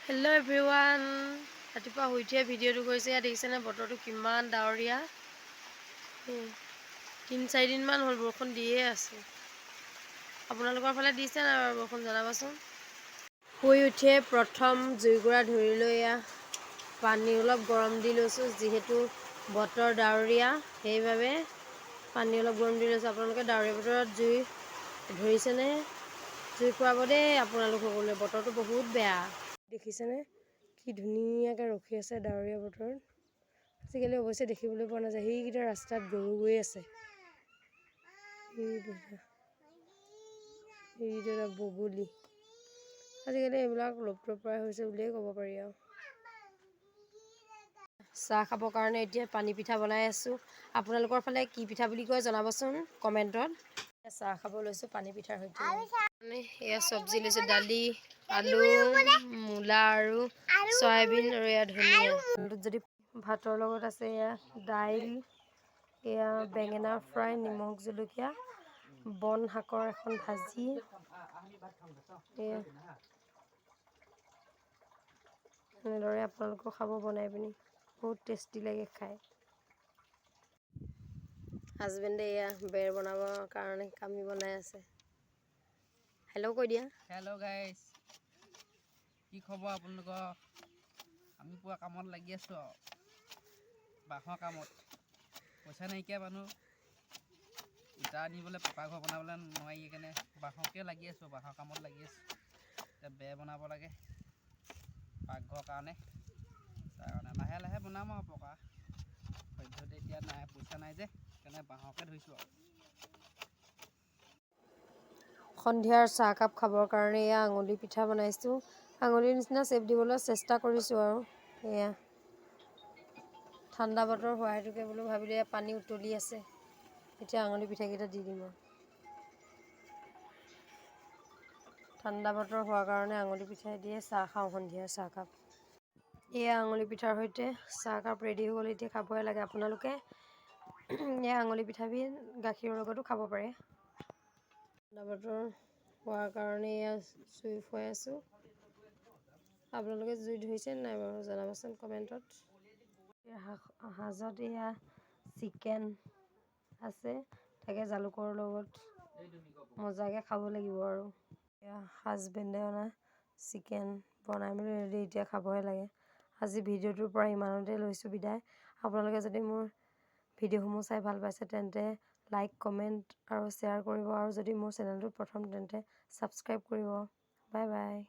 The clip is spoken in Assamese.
হেল্ল' এভৰিৱান, ৰাতিপুৱা শুই উঠিয়ে ভিডিঅ'টো কৰিছে। ইয়াত দেখিছেনে বতৰটো কিমান ডাৱৰীয়া। 3-4 দিনমান হ'ল বৰষুণ দিয়ে আছে। আপোনালোকৰ ফালে দিছে নাই বাৰু বৰষুণ, জনাবচোন। শুই উঠিয়ে প্ৰথম জুইকুৰা ধৰি লৈ এয়া পানী অলপ গৰম দি লৈছোঁ। যিহেতু বতৰ ডাৱৰীয়া, সেইবাবে পানী অলপ গৰম দি লৈছোঁ। আপোনালোকে ডাৱৰীয়া বতৰত জুই ধৰিছেনে? জুই ফুৱাব দেই আপোনালোক সকলোৱে, বতৰটো বহুত বেয়া। দেখিছেনে কি ধুনীয়াকৈ ৰখি আছে ডাৱৰীয়া বতৰত। আজিকালি অৱশ্যে দেখিবলৈ পোৱা নাযায়। সেইকেইটা ৰাস্তাত গৰু গৈ আছে। সেই দুটা, এইটো এটা বগলী। আজিকালি এইবিলাক লুপ্তপ্ৰায় হৈছে বুলিয়ে ক'ব পাৰি আৰু। চাহ খাবৰ কাৰণে এতিয়া পানী পিঠা বনাই আছোঁ। আপোনালোকৰ ফালে কি পিঠা বুলি কয়, জনাবচোন কমেণ্টত। চাহ খাব লৈছোঁ পানী পিঠাৰ সৈতে। মানে এয়া চব্জি লৈছোঁ, দালি, আলু, মূলা আৰু চয়াবিন আৰু এয়া ধনিয়া। যদি ভাতৰ লগত আছে এয়া দাইল, এয়া বেঙেনা ফ্ৰাই, নিমখ জলকীয়া, বন শাকৰ এখন ভাজি। এয়া এনেদৰে আপোনালোকেও খাব বনাই পিনি, বহুত টেষ্টি লাগে খাই। হাজবেণ্ডে এয়া বেৰ বনাবৰ কাৰণে কামি বনাই আছে। হেল্ল' কৈ দিয়া। হেল্ল' গাইজ, কি খবৰ আপোনালোকৰ? আমি পুৰা কামত লাগি আছোঁ আৰু বাঁহৰ কামত। পইচা নাইকিয়া মানুহ, ইটা আনিবলৈ পকা ঘৰ বনাবলৈ নোৱাৰি, সেইকাৰণে বাঁহকে লাগি আছোঁ, বাঁহৰ কামত লাগি আছোঁ। এতিয়া বেৰ বনাব লাগে পাকঘৰৰ কাৰণে। তাৰ কাৰণে লাহে লাহে বনাম আৰু পকা। সদ্যহতে এতিয়া নাই, পইচা নাই যে, সেইকাৰণে বাঁহকে ধৰিছোঁ আৰু। সন্ধিয়াৰ চাহকাপ খাবৰ কাৰণে এয়া আঙুলি পিঠা বনাইছোঁ। আঙুলিৰ নিচিনা চেপ দিবলৈ চেষ্টা কৰিছোঁ আৰু। এয়া ঠাণ্ডা বতৰ হোৱা হেতুকে বোলো ভাবিলোঁ, এয়া পানী উতলি আছে, এতিয়া আঙুলি পিঠাকেইটা দি দিম আৰু। ঠাণ্ডা বতৰ হোৱাৰ কাৰণে আঙুলি পিঠাই দিয়ে চাহ খাওঁ সন্ধিয়াৰ চাহকাপ। এয়া আঙুলি পিঠাৰ সৈতে চাহকাপ ৰেডি হৈ গ'ল, এতিয়া খাবহে লাগে। আপোনালোকে এয়া আঙুলি পিঠাবিধ গাখীৰৰ লগতো খাব পাৰে। ঠাণ্ডা বতৰ হোৱাৰ কাৰণে এয়া জুই ফুৱাই আছোঁ। আপোনালোকে জুই ধৰিছে নাই বাৰু, জনাবচোন কমেণ্টত। সাজত এয়া চিকেন আছে, তাকে জালুকৰ লগত মজাকৈ খাব লাগিব আৰু। এয়া হাজবেণ্ডে অনা চিকেন বনাই মেলি ৰেডি, এতিয়া খাবহে লাগে। আজি ভিডিঅ'টোৰ পৰা ইমানতে লৈছোঁ বিদায়। আপোনালোকে যদি মোৰ ভিডিঅ'সমূহ চাই ভাল পাইছে, তেন্তে লাইক, কমেণ্ট আৰু শ্বেয়াৰ কৰিব আৰু যদি মোৰ চেনেলটো প্ৰথম, তেন্তে ছাবস্ক্ৰাইব কৰিব। Bye bye.